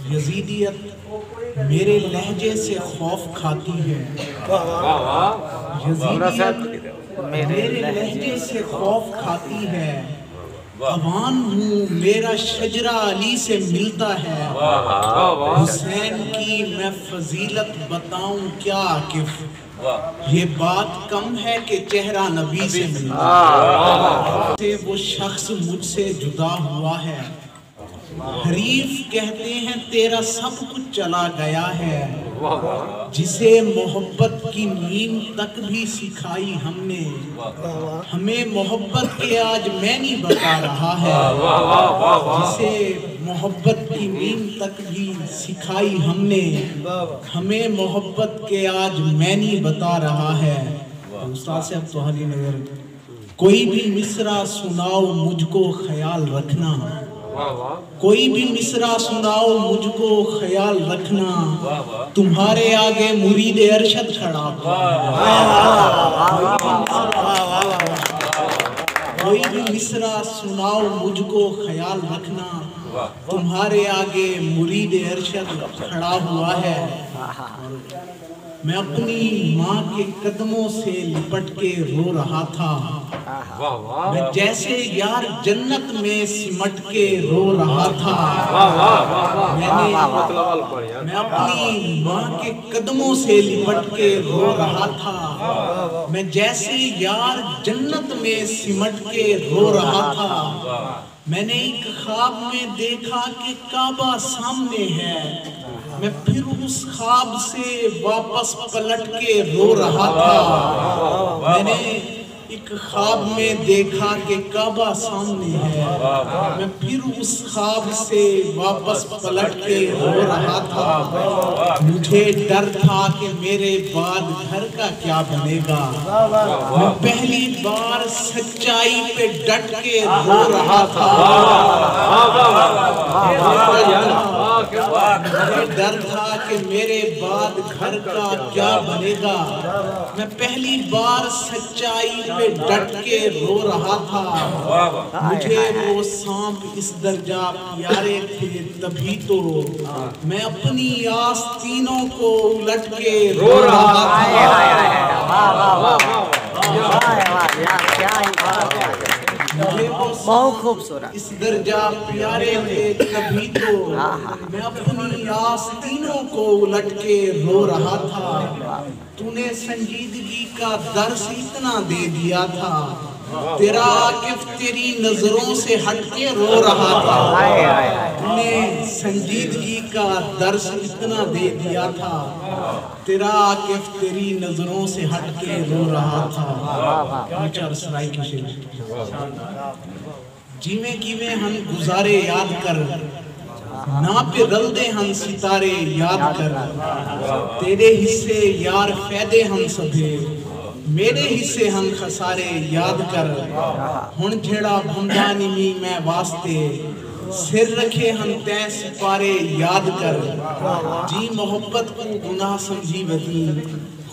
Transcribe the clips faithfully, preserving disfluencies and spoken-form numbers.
یزیدیت میرے لہجے سے خوف کھاتی ہے۔ یزیدیت میرے لہجے سے خوف کھاتی ہے۔ عوان ہوں، میرا شجرہ علی سے ملتا ہے۔ حسین کی میں فضیلت بتاؤں کیا عاکف، یہ بات کم ہے کہ چہرہ نبی سے ملتا ہے۔ سے وہ شخص مجھ سے جدا ہوا ہے۔ حریف کہتے ہیں تیرا سب کچھ چلا گیا ہے۔ جسے محبت کی نیم تک بھی سکھائی ہم نے، ہمیں محبت کے آج میں نہیں بتا رہا ہے۔ جسے محبت کی نیم تک بھی سکھائی ہم نے، ہمیں محبت کے آج میں نہیں بتا رہا ہے۔ استاد صاحب، تہاݙی نظر۔ کوئی بھی مصرع سناؤ مجھ کو خیال رکھنا، کوئی بھی مصرع سناؤ مجھ کو خیال رکھنا، تمہارے آگے مرید ارشد کھڑا ہوا ہے۔ کوئی بھی مصرع سناؤ مجھ کو خیال رکھنا، تمہارے آگے مرید ارشد کھڑا ہوا ہے۔ میں اپنی ماں کے قدموں سے لپٹ کے رو رہا تھا۔ میں جیسے یار جنت میں سمٹ کے رو رہا تھا۔ میں نے، میں اپنی ماں کے قدموں سے لپٹ کے رو رہا تھا۔ میں جیسے یار جنت میں سمٹ کے رو رہا تھا۔ میں نے ایک خواب میں دیکھا کہ کعبہ سامنے ہے۔ میں پھر اس خواب سے واپس پلٹ کے رو رہا تھا۔ میں نے ایک خواب میں دیکھا کہ کعبہ سامنے ہے۔ میں پھر اس خواب سے واپس پلٹ کے رو رہا تھا۔ مجھے ڈر تھا کہ میرے بعد گھر کا کیا بنے گا۔ میں پہلی بار سچائی پہ ڈٹ کے رو رہا تھا۔ مجھے ڈر تھا کہ میرے بعد گھر کا کیا بنے گا۔ میں پہلی بار سچائی پہ ڈٹ کے رو رہا تھا۔ مجھے وہ سانپ اس درجہ پیارے تھے، تبھی تو میں اپنی آستینوں کو الٹ کے رو رہا تھا۔ مجھے وہ سانپ اس درجہ پیارے تھے، تبھی تو میں اپنی آستینوں کو الٹ کے رو رہا تھا۔ تو نے سنجیدگی کا درس اتنا دے دیا تھا، تیرا عاکف تیری نظروں سے ہٹ کے رو رہا تھا۔ تو نے سنجیدگی کا درس اتنا دے دیا تھا، تیرا عاکف تیری نظروں سے ہٹ کے رو رہا تھا۔ فیوچر سرائیکی شعر۔ جیویں کیویں ہن گزارے یاد کر، ناں پہ رلدے ہن ستارے یاد کر۔ تیݙے حصے یار فیدے ہن سبھے، میݙے حصے ہن خسارے یاد کر۔ ہݨ جھیڑا بھندا نمی میں واسطے، سر رکھے ہن تیں سپارے یاد کر۔ جی محبت کوں گناہ سمجھی ودی،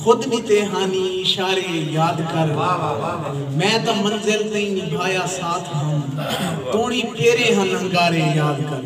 خود ݙتے ہانی اشارے یاد کر۔ میں تاں منزل تئیں نبھایا ساتھ ہم، توݨی پیرے ہن انگارے یاد کر۔